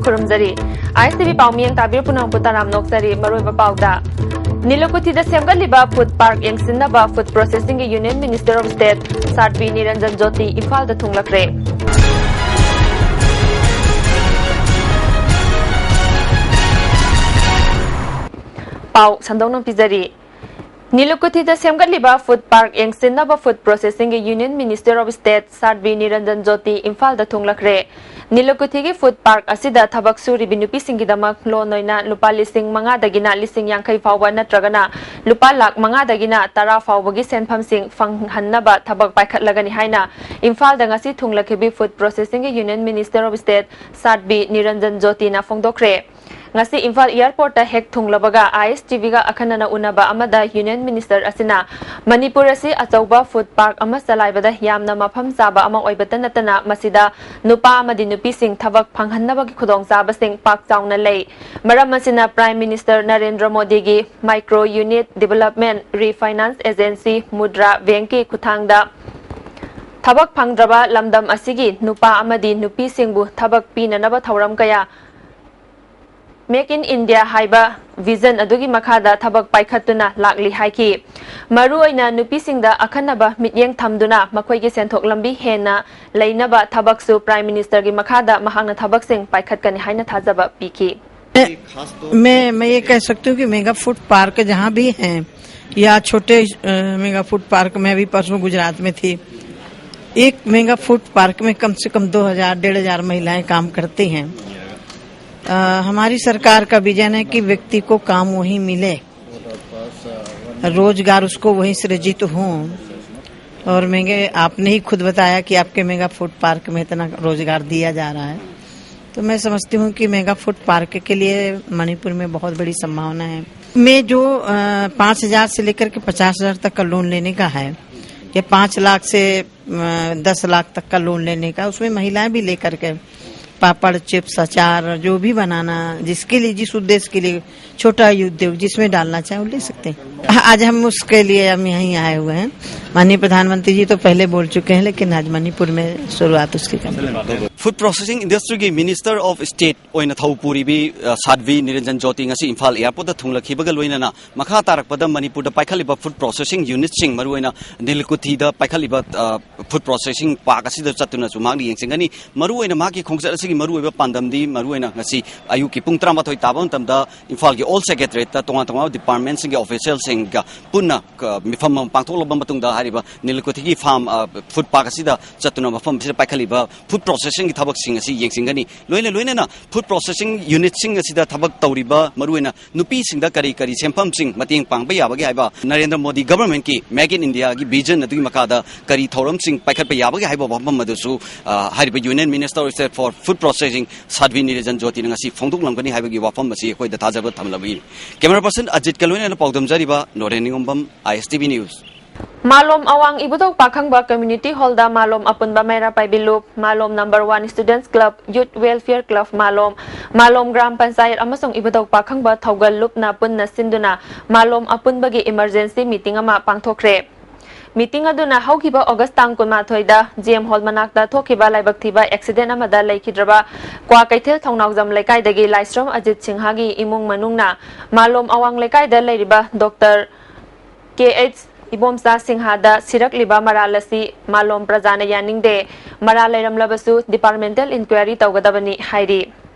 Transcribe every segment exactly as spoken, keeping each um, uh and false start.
ꯈꯨꯔꯨꯝꯖꯔꯤ꯫ ꯑꯥꯏ ꯑꯦꯁ T V ꯄꯥꯎꯃꯤꯌꯦꯡ ꯇꯥꯕꯤꯔ ꯄꯨꯝꯅꯃꯛꯄꯨ ꯇꯔꯥꯝꯅ ꯑꯣꯛꯆꯔꯤ꯫ ꯃꯔꯨꯑꯣꯏꯕ ꯄꯥꯎꯗ, ꯅꯤꯂꯨꯀꯨꯊꯤꯗ ꯁꯦꯝꯒꯠꯂꯤꯕ ꯐꯨꯗ ꯄꯥꯔꯛ ꯌꯦꯡꯁꯤꯟꯅꯕ ꯐꯨꯗ ꯄ꯭ꯔꯣꯁꯦꯁꯤꯡꯒꯤ union minister of state Sadhvi Niranjan Jyoti ꯏꯝꯐꯥꯜꯗ ꯊꯨꯡꯂꯈ꯭ꯔꯦ꯫ ꯄꯥꯎ ꯁꯟꯗꯣꯛꯅ ꯄꯤꯖꯔꯤ꯫ ꯅꯤꯂꯨꯀꯨꯊꯤꯗ ꯁꯦꯝꯒꯠꯂꯤꯕ ꯐꯨꯗ ꯄꯥꯔꯛ ꯌꯦꯡꯁꯤꯟꯅꯕ ꯐꯨꯗ ꯄ꯭ꯔꯣꯁꯦꯁꯤꯡꯒꯤ union minister of state Sadhvi Niranjan Jyoti ꯏꯝꯐꯥꯜꯗ ꯊꯨꯡꯂꯈ꯭ꯔꯦ꯫ ꯅꯤꯂꯨꯀꯨꯊꯤꯒꯤ ꯐꯨꯗ ꯄꯥꯔꯛ ꯑꯁꯤꯗ ꯊꯕꯛ ꯁꯨꯔꯤꯕꯤ ꯅꯨꯄꯤꯁꯤꯡꯒꯤꯗꯃꯛ ꯂꯣꯟ ꯑꯣꯏꯅ ꯂꯨꯄꯥ ꯂꯤꯁꯤꯡ ꯃꯉꯥꯗꯒꯤꯅ ꯂꯤꯁꯤꯡ ꯌꯥꯡꯈꯩ ꯐꯥꯎꯕ ꯅꯠꯇ꯭ꯔꯒꯅ ꯂꯨꯄꯥ ꯂꯥꯈ ꯃꯉꯥꯗꯒꯤꯅ ꯇꯔꯥ ꯐꯥꯎꯕꯒꯤ ꯁꯦꯟꯐꯝꯁꯤꯡ ꯐꯪꯍꯟꯅꯕ ꯊꯕꯛ ꯄꯥꯏꯈꯠꯂꯒꯅꯤ ꯍꯥꯏꯅ ꯏꯝꯐꯥꯜꯗ ꯉꯁꯤ ꯊꯨꯡꯂꯈꯤꯕꯤ ꯐꯨꯗ ꯄ꯭ꯔꯣꯁꯦꯁꯤꯡꯒꯤ union minister of state Sadhvi Niranjan ꯖꯣꯇꯤꯅ ꯐꯣꯡꯗꯣꯛꯈ꯭ꯔꯦ꯫ ꯉꯁꯤ ꯏꯝꯐꯥꯜ ꯑꯦꯌꯔꯄꯣꯔꯠꯇ ꯍꯦꯛ ꯊꯨꯡꯂꯕꯒ ꯑꯥꯏ ꯑꯦꯁ ꯇꯤ ꯚꯤꯒ ꯑꯈꯟꯅꯅ ꯎꯅꯕ ꯑꯃꯗ ꯌꯨꯅꯤꯌꯟ ꯃꯤꯅꯤꯁꯇꯔ ꯑꯁꯤꯅ ꯃꯅꯤꯄꯨꯔ ꯑꯁꯤ ꯑꯆꯧꯕ ꯐꯨꯗ ꯄꯥꯔꯛ ꯑꯃ ꯆꯂꯥꯏꯕꯗ ꯌꯥꯝꯅ ꯃꯐꯝ ꯆꯥꯕ ꯑꯃ ꯑꯣꯏꯕꯇ ꯅꯠꯇꯅ ꯃꯁꯤꯗ ꯅꯨꯄꯥ ꯑꯃꯗꯤ ꯅꯨꯄꯤꯁꯤꯡ ꯊꯕꯛ ꯐꯪꯍꯟꯅꯕꯒꯤ ꯈꯨꯗꯣꯡꯆꯥꯕꯁꯤꯡ ꯄꯥꯛ ꯆꯥꯎꯅ ꯂꯩ꯫ ꯃꯔꯝ ꯑꯁꯤꯅ ꯄ꯭ꯔꯥꯏꯝ ꯃꯤꯅꯤꯁꯇꯔ ꯅꯔꯦꯟꯗ꯭ꯔ ꯃꯣꯗꯤꯒꯤ micro unit development ꯔꯤꯐꯥꯏꯅꯥꯟꯁ agency Mudra ꯕꯦꯡꯀꯤ ꯈꯨꯠꯊꯥꯡꯗ ꯊꯕꯛ ꯐꯪꯗ꯭ꯔꯕ ꯂꯝꯗꯝ ꯑꯁꯤꯒꯤ ꯅꯨꯄꯥ ꯑꯃꯗꯤ ꯅꯨꯄꯤꯁꯤꯡꯕꯨ ꯊꯕꯛ ꯄꯤꯅꯅꯕ ꯊꯧꯔꯝ ꯀꯌꯥ ꯃꯦꯛ ꯏꯟ ꯏꯟꯗꯤꯌꯥ ꯍꯥꯏꯕ ꯚꯤꯖꯟ ꯑꯗꯨꯒꯤ ꯃꯈꯥꯗ ꯊꯕꯛ ꯄꯥꯏꯈꯠꯇꯨꯅ ꯂꯥꯛꯂꯤ ꯍꯥꯏꯈꯤ꯫ ꯃꯔꯨꯑꯣꯏꯅ ꯅꯨꯄꯤꯁꯤꯡꯗ ꯑꯈꯟꯅꯕ ꯃꯤꯠꯌꯦꯡ ꯊꯝꯗꯨꯅ ꯃꯈꯣꯏꯒꯤ ꯁꯦꯟꯊꯣꯛ ꯂꯝꯕꯤ ꯍꯦꯟꯅ ꯂꯩꯅꯕ ꯊꯕꯛꯁꯨ ꯄ꯭ꯔꯥꯏꯝ ꯃꯤꯅꯤꯁꯇꯔꯒꯤ ꯃꯈꯥꯗ ꯃꯍꯥꯛꯅ ꯊꯕꯛꯁꯤꯡ ꯄꯥꯏꯈꯠꯀꯅꯤ ꯍꯥꯏꯅ ꯊꯥꯖꯕ ꯄꯤꯈꯤ꯫ मैं मैं ये कह सकती हूँ कि मेगा फूड पार्क जहाँ भी हैं या छोटे अ, मेगा फूड पार्क, मैं अभी परसों गुजरात में थी। एक मेगा फूड पार्क में कम से कम दो हज़ार, डेढ़ हज़ार महिलाएं काम करती हैं। अ, हमारी सरकार का विजन है कि व्यक्ति को काम वहीं मिले, रोजगार उसको वहीं सृजित हो। और मेगे आपने ही खुद बताया कि आपके मेगा फूड पार्क में इतना रोजगार दिया जा रहा है, तो मैं समझती हूँ कि मेगा फूड पार्क के लिए मणिपुर में बहुत बड़ी संभावना है। में जो पाँच हज़ार से लेकर के पचास हज़ार तक का लोन लेने का है, या पाँच लाख से दस लाख तक का लोन लेने का, उसमें महिलाएं भी लेकर के पापड़, चिप्स, अचार, जो भी बनाना, जिसके लिए, जिस उद्देश्य के लिए छोटा उद्योग जिसमें डालना चाहे, वो ले सकते हैं। आज हम उसके लिए हम यहीं आए हुए हैं। माननीय प्रधानमंत्री जी तो पहले बोल चुके हैं, लेकिन आज मणिपुर में शुरुआत उसकी करेंगे। Food Processing Industry-ꯒꯤ Minister of State ꯑꯣꯏꯅ ꯊꯧ ꯄꯨꯔꯤꯕꯤ, ꯑ, ꯁꯥꯙ꯭ꯋꯤ ꯅꯤꯔꯟꯖꯟ ꯖꯣꯇꯤ ꯉꯁꯤ ꯏꯝꯐꯥꯜ airport-ꯇ ꯊꯨꯡꯂꯛꯈꯤꯕꯒ ꯂꯣꯏꯅꯅ ꯃꯈꯥ ꯇꯥꯔꯛꯄꯗ ꯃꯅꯤꯄꯨꯔꯗ ꯄꯥꯏꯈꯠꯂꯤꯕ food processing unit-ꯁꯤꯡ, ꯃꯔꯨꯑꯣꯏꯅ ꯅꯤꯂꯀꯨꯊꯤꯗ ꯄꯥꯏꯈꯠꯂꯤꯕ, ꯑ, food processing park ꯑꯁꯤꯗ ꯆꯠꯇꯨꯅꯁꯨ ꯃꯍꯥꯛꯅ ꯌꯦꯡꯁꯤꯟꯒꯅꯤ꯫ ꯃꯔꯨꯑꯣꯏꯅ ꯃꯍꯥꯛꯀꯤ ꯈꯣꯡꯆꯠ ꯑꯁꯤꯒꯤ ꯃꯔꯨꯑꯣꯏꯕ ꯄꯥꯟꯗꯝꯗꯤ ꯃꯔꯨꯑꯣꯏꯅ ꯉꯁꯤ ꯑꯌꯨꯛꯀꯤ ꯄꯨꯡ ꯇꯔꯥꯃꯥꯊꯣꯏ ꯇꯥꯕ ꯃꯇꯝꯗ ꯏꯝꯐꯥꯜꯒꯤ Old Secretariat-ꯇ ꯇꯣꯉꯥꯟ ꯇꯣꯉꯥꯟꯕ department-ꯁꯤꯡꯒꯤ official-ꯁꯤꯡꯒ ꯄꯨꯟꯅ, ꯑ, ꯃꯤꯐꯝ ꯑꯃ ꯄꯥꯡꯊꯣꯛꯂꯕ ꯃꯇꯨꯡꯗ ꯍꯥꯏꯔꯤꯕ ꯅꯤꯂꯀꯨꯊꯤꯒꯤ farm, ꯑ, food park ꯑꯁꯤꯗ ꯆꯠꯇꯨꯅ ꯃꯐꯝ ꯑꯁꯤꯗ ꯄꯥꯏꯈꯠꯂꯤꯕ food processing-ꯒꯤ ꯊꯕꯛꯁꯤꯡ ꯑꯁꯤ ꯌꯦꯡꯁꯤꯟꯒꯅꯤ꯫ ꯂꯣꯏꯅ ꯂꯣꯏꯅꯅ food processing unit-ꯁꯤꯡ ꯑꯁꯤꯗ ꯊꯕꯛ ꯇꯧꯔꯤꯕ ꯃꯔꯨꯑꯣꯏꯅ ꯅꯨꯄꯤꯁꯤꯡꯗ ꯀꯔꯤ ꯀꯔꯤ ꯁꯦꯟꯐꯝꯁꯤꯡ ꯃꯇꯦꯡ ꯄꯥꯡꯕ ꯌꯥꯕꯒꯦ ꯍꯥꯏꯕ Narendra Modi government-ꯀꯤ Make in India-ꯒꯤ vision ꯑꯗꯨꯒꯤ ꯃꯈꯥꯗ ꯀꯔꯤ ꯊꯧꯔꯝꯁꯤꯡ ꯄꯥꯏꯈꯠꯄ ꯌꯥꯕꯒꯦ ꯍꯥꯏꯕ ꯋꯥꯐꯝ ꯑꯗꯨꯁꯨ, ꯑ, ꯍꯥꯏꯔꯤꯕ Union Minister of State for Food Processing ꯁꯥꯙ꯭ꯋꯤ ꯅꯤꯔꯟꯖꯟ ꯖꯣꯇꯤꯅ ꯉꯁꯤ ꯐꯣꯡꯗꯣꯛꯂꯝꯒꯅꯤ ꯍꯥꯏꯕꯒꯤ ꯋꯥꯐꯝ ꯑꯁꯤ ꯑꯩꯈꯣꯏꯗ ꯊꯥꯖꯕ ꯊꯝꯂꯕꯅꯤ꯫ Camera person ꯑꯖꯤꯠꯀ ꯂꯣꯏꯅꯅ ꯄꯥꯎꯗꯝꯖꯔꯤꯕ Noren ꯅꯤꯉꯣꯝꯕꯝ, I S T V News꯫ ꯃꯥꯂꯣꯝ ꯑꯋꯥꯡ ꯏꯕꯨꯙꯧ ꯄꯥꯈꯪꯕ Community Hall-ꯗ ꯃꯥꯂꯣꯝ ꯑꯄꯨꯟꯕ ꯃꯩꯔꯥ ꯄꯥꯏꯕꯤ ꯂꯨꯞ, Malom number one Students Club, Youth Welfare Club Malom, Malom Gram Panchayat ꯑꯃꯁꯨꯡ ꯏꯕꯨꯙꯧ ꯄꯥꯈꯪꯕ ꯊꯧꯒꯜ ꯂꯨꯞꯅ ꯄꯨꯟꯅ ꯁꯤꯟꯗꯨꯅ ꯃꯥꯂꯣꯝ ꯑꯄꯨꯟꯕꯒꯤ emergency meeting ꯑꯃ ꯄꯥꯡꯊꯣꯛꯈ꯭ꯔꯦ꯫ Meeting ꯑꯗꯨꯅ ꯍꯧꯈꯤꯕ August ꯇꯥꯡ ꯀꯨꯟꯃꯥꯊꯣꯏꯗ G M Hall ꯃꯅꯥꯛꯇ ꯊꯣꯛꯈꯤꯕ ꯂꯥꯏꯕꯛ ꯊꯤꯕ accident ꯑꯃꯗ ꯂꯩꯈꯤꯗ꯭ꯔꯕ ꯀ꯭ꯋꯥꯀꯩꯊꯦꯜ ꯊꯧꯅꯥꯎꯖꯝ ꯂꯩꯀꯥꯏꯗꯒꯤ ꯂꯥꯏꯁ꯭ꯔꯝ ꯑꯖꯤꯠ ꯁꯤꯡꯍꯒꯤ ꯏꯃꯨꯡ ꯃꯅꯨꯡꯅ ꯃꯥꯂꯣꯝ ꯑꯋꯥꯡ ꯂꯩꯀꯥꯏꯗ ꯂꯩꯔꯤꯕ Doctor K H ꯏꯕꯣꯝꯆꯥ ꯁꯤꯡꯍꯗ ꯁꯤꯔꯛꯂꯤꯕ ꯃꯔꯥꯜ ꯑꯁꯤ ꯃꯥꯂꯣꯝ ꯄ꯭ꯔꯖꯥꯅ ꯌꯥꯅꯤꯡꯗꯦ꯫ ꯃꯔꯥꯜ ꯂꯩꯔꯝꯂꯕꯁꯨ departmental inquiry ꯇꯧꯒꯗꯕꯅꯤ ꯍꯥꯏꯔꯤ꯫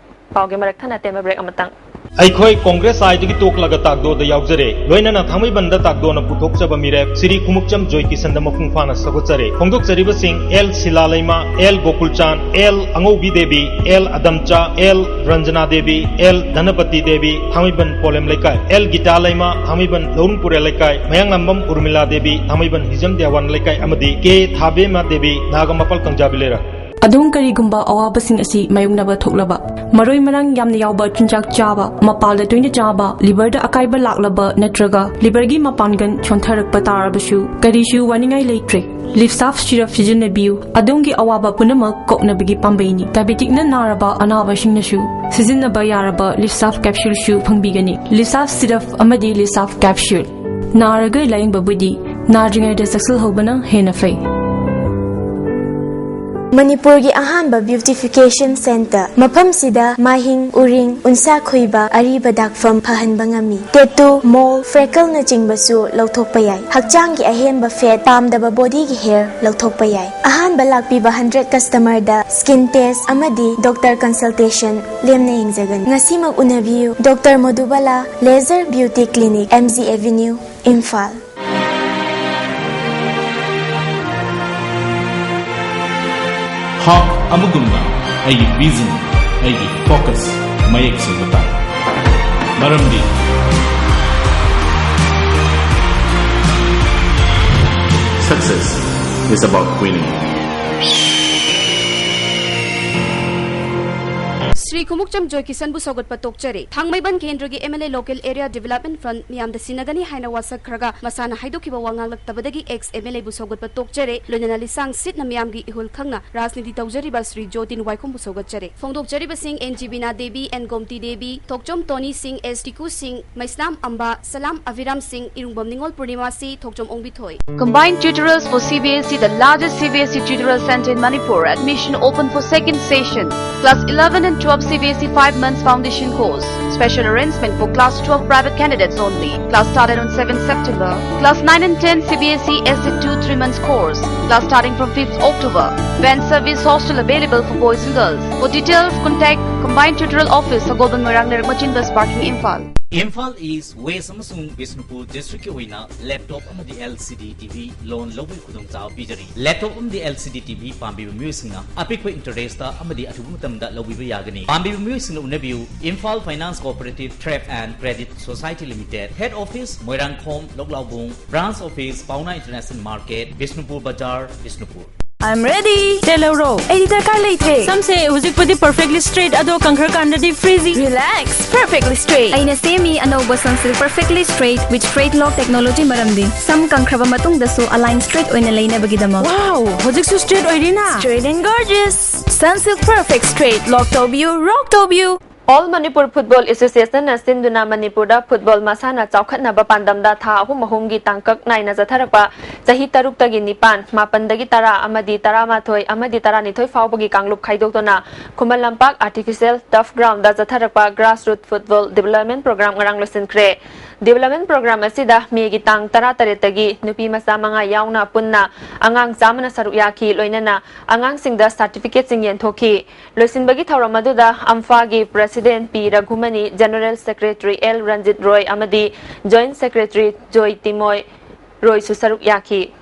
ꯄꯥꯎꯒꯤ ꯃꯔꯛ ꯊꯠꯅ ꯑꯇꯦꯟꯕ break ꯑꯃꯇꯪ꯫ ꯑꯩꯈꯣꯏ ꯀꯣꯡꯒ꯭ꯔꯦꯁ ꯑꯥꯏꯗꯒꯤ ꯇꯣꯛꯂꯒ ꯇꯥꯛꯗꯣꯗ ꯌꯥꯎꯖꯔꯦ꯫ ꯂꯣꯏꯅꯅ ꯊꯥꯡꯃꯩꯕꯟꯗ ꯇꯥꯛꯗꯣꯅ ꯄꯨꯊꯣꯛꯆꯕ ꯃꯤꯔꯦꯞ ꯁ꯭ꯔꯤ ꯈꯣꯡꯎꯞꯆꯝ ꯖꯣꯏꯀꯤꯁꯟꯗ ꯃꯄꯨꯡ ꯐꯥꯅ ꯁꯧꯒꯠꯆꯔꯦ꯫ ꯐꯣꯡꯗꯣꯛꯆꯔꯤꯕꯁꯤꯡ L ꯁꯤꯂꯥ ꯂꯩꯃ, L ꯒꯣꯀꯨꯜꯆꯥꯟ, L ꯑꯉꯧꯕꯤ Devi, L ꯑꯗꯝꯆꯥ, L Ranjana Devi, L ꯙꯅꯄꯇꯤ Devi, ꯊꯥꯡꯃꯩꯕꯟ ꯄꯣꯂꯦꯝ ꯂꯩꯀꯥꯏ, L ꯒꯤꯇꯥ ꯂꯩꯃ, ꯊꯥꯡꯃꯩꯕꯟ ꯂꯧꯔꯨꯝ ꯄꯨꯔꯦꯜ ꯂꯩꯀꯥꯏ, ꯃꯌꯥꯡꯂꯥꯝꯕꯝ ꯎꯔꯃꯤꯂꯥ ꯗꯦꯕꯤ, ꯊꯥꯡꯃꯩꯕꯟ ꯍꯤꯖꯝ ꯗꯦꯋꯥꯟ ꯂꯩꯀꯥꯏ, ꯑꯃꯗꯤ K ꯊꯥꯕꯦꯝꯃ ꯗꯦꯕꯤ, ꯅꯥꯒꯝꯃꯄꯥꯜ ꯀꯪꯖꯥꯕꯤꯂꯦꯔꯥ꯫ ꯑꯗꯣꯝ ꯀꯔꯤꯒꯨꯝꯕ ꯑꯋꯥꯕꯁꯤꯡ ꯑꯁꯤ ꯃꯥꯌꯣꯛꯅꯕ ꯊꯣꯛꯂꯕ, ꯃꯔꯣꯏ ꯃꯔꯥꯡ ꯌꯥꯝꯅ ꯌꯥꯎꯕ ꯆꯤꯟꯖꯥꯛ ꯆꯥꯕ, ꯃꯄꯥꯜꯗ ꯇꯣꯏꯅ ꯆꯥꯕ, liver-ꯗ ꯑꯀꯥꯏꯕ ꯂꯥꯛꯂꯕ ꯅꯠꯇ꯭ꯔꯒ liver-ꯒꯤ ꯃꯄꯥꯡꯒꯜ ꯁꯣꯟꯊꯔꯛꯄ ꯇꯥꯔꯕꯁꯨ ꯀꯔꯤꯁꯨ ꯋꯥꯅꯤꯡꯉꯥꯏ ꯂꯩꯇ꯭ꯔꯦ꯫ Livsaf syrup ꯁꯤꯖꯤꯟꯅꯕꯤꯌꯨ꯫ ꯑꯗꯣꯝꯒꯤ ꯑꯋꯥꯕ ꯄꯨꯝꯅꯃꯛ ꯀꯣꯛꯅꯕꯒꯤ ꯄꯥꯝꯕꯩꯅꯤ꯫ Diabetic-ꯅ ꯅꯥꯔꯕ ꯑꯅꯥꯕꯁꯤꯡꯅꯁꯨ ꯁꯤꯖꯤꯟꯅꯕ ꯌꯥꯔꯕ Livsaf capsule-ꯁꯨ ꯐꯪꯕꯤꯒꯅꯤ꯫ Livsaf syrup ꯑꯃꯗꯤ Livsaf capsule꯫ ꯅꯥꯔꯒ ꯂꯥꯌꯦꯡꯕꯕꯨꯗꯤ ꯅꯥꯗ꯭ꯔꯤꯉꯩꯗ ꯆꯦꯛꯁꯤꯜꯍꯧꯕꯅ ꯍꯦꯟꯅ ꯐꯩ꯫ ꯃꯅꯤꯄꯨꯔꯒꯤ ꯑꯍꯥꯟꯕ beautification center꯫ ꯃꯐꯝꯁꯤꯗ ꯃꯥꯏꯍꯤꯡ, ꯎꯔꯤꯡ, ꯎꯟꯁꯥ ꯈꯨꯏꯕ, ꯑꯔꯤꯕ ꯗꯥꯛꯐꯝ ꯐꯍꯟꯕ ꯉꯝꯃꯤ꯫ Tattoo, mole, freckleꯅꯆꯤꯡꯕꯁꯨ ꯂꯧꯊꯣꯛꯄ ꯌꯥꯏ꯫ ꯍꯛꯆꯥꯡꯒꯤ ꯑꯍꯦꯟꯕ fat, ꯄꯥꯝꯗꯕ bodyꯒꯤ hair ꯂꯧꯊꯣꯛꯄ ꯌꯥꯏ꯫ ꯑꯍꯥꯟꯕ ꯂꯥꯛꯄꯤꯕ hundred customerꯗ skin test ꯑꯃꯗꯤ doctor consultation ꯂꯦꯝꯅ ꯌꯦꯡꯖꯒꯅꯤ꯫ ꯉꯁꯤꯃꯛ ꯎꯅꯕꯤꯌꯨ꯫ Doctor ꯃꯣꯗꯨꯕꯥꯂꯥ Laser Beauty Clinic, M G Avenue, Imphal. ꯍꯥꯎꯛ ꯑꯃꯒꯨꯝꯅ ꯑꯩꯒꯤ vision, ꯑꯩꯒꯤ focus ꯃꯌꯦꯛ ꯁꯦꯡꯕ ꯇꯥꯏ꯫ ꯃꯔꯝꯗꯤ success is about winning. Shri Khumukcham ꯖꯣꯏꯀꯤꯁꯟꯕꯨ ꯁꯧꯒꯠꯄ ꯇꯣꯛꯆꯔꯦ꯫ ꯊꯥꯡꯃꯩꯕꯟ ꯀꯦꯟꯗ꯭ꯔꯒꯤ M L A Local Area Development Fund ꯃꯤꯌꯥꯝꯗ ꯁꯤꯟꯅꯒꯅꯤ ꯍꯥꯏꯅ ꯋꯥꯁꯛꯈ꯭ꯔꯒ ꯃꯁꯥꯅ ꯍꯥꯏꯗꯣꯛꯈꯤꯕ ꯋꯥ ꯉꯥꯡꯂꯛꯇꯕꯗꯒꯤ ex M L Aꯕꯨ ꯁꯧꯒꯠꯄ ꯇꯣꯛꯆꯔꯦ꯫ ꯂꯣꯏꯅꯅ ꯂꯤꯁꯥꯡ ꯁꯤꯠꯅ ꯃꯤꯌꯥꯝꯒꯤ ꯏꯍꯨꯜ ꯈꯪꯅ ꯔꯥꯖꯅꯤꯇꯤ ꯇꯧꯖꯔꯤꯕ ꯁ꯭ꯔꯤ ꯖꯣꯇꯤꯟ ꯋꯥꯏꯈꯣꯝꯕꯨ ꯁꯧꯒꯠꯆꯔꯦ꯫ ꯐꯣꯡꯗꯣꯛꯆꯔꯤꯕꯁꯤꯡ ꯑꯦꯟ ꯖꯤꯕꯤꯅꯥ ꯗꯦꯕꯤ, ꯑꯦꯟ ꯒꯣꯝꯇꯤ ꯗꯦꯕꯤ, ꯊꯣꯛꯆꯣꯝ ꯇꯣꯅꯤ ꯁꯤꯡ, ꯑꯦꯁ ꯇꯤꯀꯨ ꯁꯤꯡ, ꯃꯩꯁꯅꯥꯝ ꯑꯝꯕ, ꯁꯂꯥꯝ ꯑꯚꯤꯔꯥꯝ ꯁꯤꯡ, ꯏꯔꯨꯡꯕꯝ ꯅꯤꯉꯣꯜ ꯄꯨꯔꯅꯤꯃꯥꯁꯤ, ꯊꯣꯛꯆꯣꯝ ꯑꯣꯡꯕꯤꯊꯣꯏ꯫ Combined Tutorials for C B S E, the largest C B S E tutorial center in Manipur. Admission open for second session. Class eleven and twelve C B S E five months foundation course. Special arrangement for class twelve private candidates only. Class started on seventh September. Class nine and ten C B S E essay two three months course. Class starting from fifth October. Van service hostel available for boys and girls. For details, contact Combined Tutorial Office, Sagolband Moirang Lerak Machin Bus Parking, Imphal. Imphal east, west ꯑꯃꯁꯨꯡ ꯕꯤꯁꯅꯨꯄꯨꯔ ꯗꯤꯁꯇ꯭ꯔꯤꯛꯀꯤ ꯑꯣꯏꯅ laptop ꯑꯃꯗꯤ L C D T V loan ꯂꯧꯕꯒꯤ ꯈꯨꯗꯣꯡꯆꯥꯕ ꯄꯤꯖꯔꯤ꯫ Laptop ꯑꯃꯗꯤ L C D T V ꯄꯥꯝꯕꯤꯕ ꯃꯤꯑꯣꯏꯁꯤꯡꯅ ꯑꯄꯤꯛꯄ interestꯇ ꯑꯃꯗꯤ ꯑꯊꯨꯕ ꯃꯇꯝꯗ ꯂꯧꯕꯤꯕ ꯌꯥꯒꯅꯤ꯫ ꯄꯥꯝꯕꯤꯕ ꯃꯤꯑꯣꯏꯁꯤꯡꯅ ꯎꯅꯕꯤꯌꯨ, Imphal Finance Cooperative Trade and Credit Society Limited, Head Office, Moirangkhom, ꯂꯣꯛꯂꯥꯎꯕꯨꯡ, Branch Office, Paona International Market, Bishnupur Bazar, Bishnupur. I'm ready. ꯇꯦꯜꯍꯧꯔꯣ, ꯑꯩꯗꯤ ꯗꯔꯀꯥꯔ ꯂꯩꯇ꯭ꯔꯦ꯫ ꯁꯝꯁꯦ ꯍꯧꯖꯤꯛꯄꯨꯗꯤ perfectly straight, ꯑꯗꯣ ꯀꯪꯈ꯭ꯔꯀꯥꯟꯗꯗꯤ frizzy. Relax, perfectly straight. ꯑꯩꯅ ꯁꯦꯝꯃꯤ ꯑꯅꯧꯕ Sunsilk Perfectly Straight with Straight Lock Technology, ꯃꯔꯝꯗꯤ ꯁꯝ ꯀꯪꯈ꯭ꯔꯕ ꯃꯇꯨꯡꯗꯁꯨ align straight ꯑꯣꯏꯅ ꯂꯩꯅꯕꯒꯤꯗꯃꯛ꯫ Wow, ꯍꯧꯖꯤꯛꯁꯨ straight ꯑꯣꯏꯔꯤꯅ? Straight and gorgeous. Sunsilk Perfect Straight, lock ꯇꯧꯕꯤꯌꯨ, rock ꯇꯧꯕꯤꯌꯨ꯫ All Manipur Football Association ꯅ ꯁꯤꯟꯗꯨꯅ ꯃꯅꯤꯄꯨꯔꯗ ꯐꯨꯠꯕꯣꯜ ꯃꯁꯥꯟꯅ ꯆꯥꯎꯈꯠꯅꯕ ꯄꯥꯟꯗꯝꯗ ꯊꯥ ꯑꯍꯨꯝ ꯑꯍꯨꯝꯒꯤ ꯇꯥꯡꯀꯛ ꯅꯥꯏꯅ ꯆꯠꯊꯔꯛꯄ ꯆꯍꯤ ꯇꯔꯨꯛꯇꯒꯤ ꯅꯤꯄꯥꯟ, ꯃꯥꯄꯟꯗꯒꯤ ꯇꯔꯥ ꯑꯃꯗꯤ ꯇꯔꯥꯃꯥꯊꯣꯏ ꯑꯃꯗꯤ ꯇꯔꯥꯅꯤꯊꯣꯏ ꯐꯥꯎꯕꯒꯤ ꯀꯥꯡꯂꯨꯞ ꯈꯥꯏꯗꯣꯛꯇꯨꯅ Khuman Lampak Artificial Turf Ground ꯗ ꯆꯠꯊꯔꯛꯄ Grassroot Football Development Program ꯉꯔꯥꯡ ꯂꯣꯏꯁꯤꯟꯈ꯭ꯔꯦ꯫ Development Program ꯑꯁꯤꯗ ꯃꯦꯒꯤ ꯇꯥꯡ ꯇꯔꯥꯇꯔꯦꯠꯇꯒꯤ ꯅꯨꯄꯤ ꯃꯆꯥ ꯃꯉꯥ ꯌꯥꯎꯅ ꯄꯨꯟꯅ ꯑꯉꯥꯡ ꯆꯥꯝꯃꯅ ꯁꯔꯨꯛ ꯌꯥꯈꯤ, ꯂꯣꯏꯅꯅ ꯑꯉꯥꯡꯁꯤꯡꯗ ꯁꯥꯔꯇꯤꯐꯤꯀꯦꯠꯁꯤꯡ ꯌꯦꯟꯊꯣꯛꯈꯤ꯫ ꯂꯣꯏꯁꯤꯟꯕꯒꯤ ꯊꯧꯔꯝ ꯑꯗꯨꯗ ꯑꯝꯐꯥꯒꯤ President ꯄꯤ ꯔꯘꯨꯃꯅꯤ, General Secretary ꯑꯦꯜ ꯔꯟꯖꯤꯠ ꯔꯣꯏ ꯑꯃꯗꯤ Joint Secretary ꯖꯣꯏ ꯇꯤꯃꯣꯏ ꯔꯣꯏꯁꯨ ꯁꯔꯨꯛ ꯌꯥꯈꯤ꯫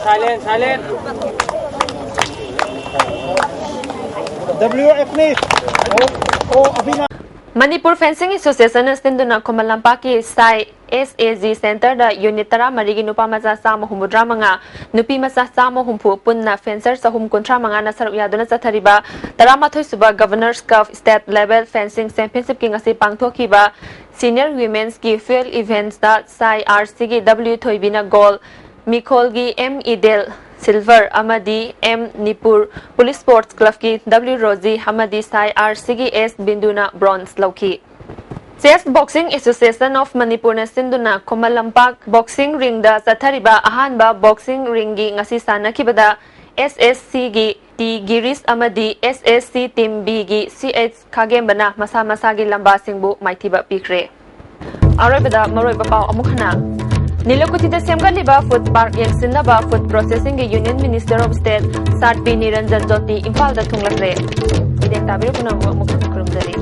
Silent, silent. W F N. Manipur Fencing Association ꯅ ꯁꯤꯟꯗꯨꯅ ꯈꯨꯃꯟ ꯂꯝꯄꯥꯛꯀꯤ ꯁꯥꯏ S A G Centre the unit ꯇꯔꯥꯃꯔꯤꯒꯤ ꯅꯨꯄꯥ ꯃꯆꯥ ꯆꯥꯝꯃ ꯍꯨꯝꯐꯨꯇꯔꯥ ꯃꯉꯥ, ꯅꯨꯄꯤ ꯃꯆꯥ ꯆꯥꯝꯃ ꯍꯨꯝꯐꯨ, ꯄꯨꯟꯅ fencer ꯆꯍꯨꯝ ꯀꯨꯟꯊ꯭ꯔꯥ ꯃꯉꯥꯅ ꯁꯔꯨꯛ ꯌꯥꯗꯨꯅ ꯆꯠꯊꯔꯤꯕ ꯇꯔꯥꯃꯥꯊꯣꯏ ꯁꯨꯕ Governors Cup State Level Fencing Championship ꯀꯤ ꯉꯁꯤ ꯄꯥꯡꯊꯣꯛꯈꯤꯕ Senior Women's ꯀꯤ Field Events ꯇ ꯁꯥꯏ R C ꯒꯤ W ꯊꯣꯏꯕꯤꯅ gold, ꯃꯤꯈꯣꯜꯒꯤ M ideal silver ꯑꯃꯗꯤ M ꯅꯤꯄꯨꯔ Police Sports Club ꯀꯤ W ꯔꯣꯖꯤ ꯑꯃꯗꯤ ꯁꯥꯏ R C ꯒꯤ S ꯕꯤꯟꯗꯨꯅ bronze ꯂꯧꯈꯤ꯫ Chess Boxing Association of Manipur ꯅ ꯁꯤꯟꯗꯨꯅ ꯈꯨꯃꯟ ꯂꯝꯄꯥꯛ boxing ring ꯗ ꯆꯠꯊꯔꯤꯕ ꯑꯍꯥꯟꯕ boxing ring ꯒꯤ ꯉꯁꯤ ꯁꯥꯟꯅꯈꯤꯕꯗ S S C ꯒꯤ T ꯒꯤꯔꯤꯁ ꯑꯃꯗꯤ S S C Team B ꯒꯤ C H ꯈꯥꯒꯦꯝꯕꯅ ꯃꯁꯥ ꯃꯁꯥꯒꯤ ꯂꯝꯕꯥꯁꯤꯡꯕꯨ ꯃꯥꯏꯊꯤꯕ ꯄꯤꯈ꯭ꯔꯦ꯫ ꯑꯔꯣꯏꯕꯗ ꯃꯔꯨꯑꯣꯏꯕ ꯄꯥꯎ ꯑꯃꯨꯛ ꯍꯟꯅ꯫ ꯅꯤꯂꯀꯨꯊꯤꯗ ꯁꯦꯝꯒꯠꯂꯤꯕ food park ꯌꯦꯡꯁꯤꯟꯅꯕ Food Processing ꯒꯤ Union Minister of State ꯁꯥꯠꯄꯤ ꯅꯤꯔꯟꯖꯟ Jyoti ꯏꯝꯐꯥꯜꯗ ꯊꯨꯡꯂꯈ꯭ꯔꯦ꯫ ꯃꯤꯠꯌꯦꯡ ꯇꯥꯕꯤꯔꯤꯕ ꯄꯨꯝꯅꯃꯛ ꯑꯃꯨꯛ ꯍꯟꯅ ꯈꯨꯔꯨꯝꯖꯔꯤ꯫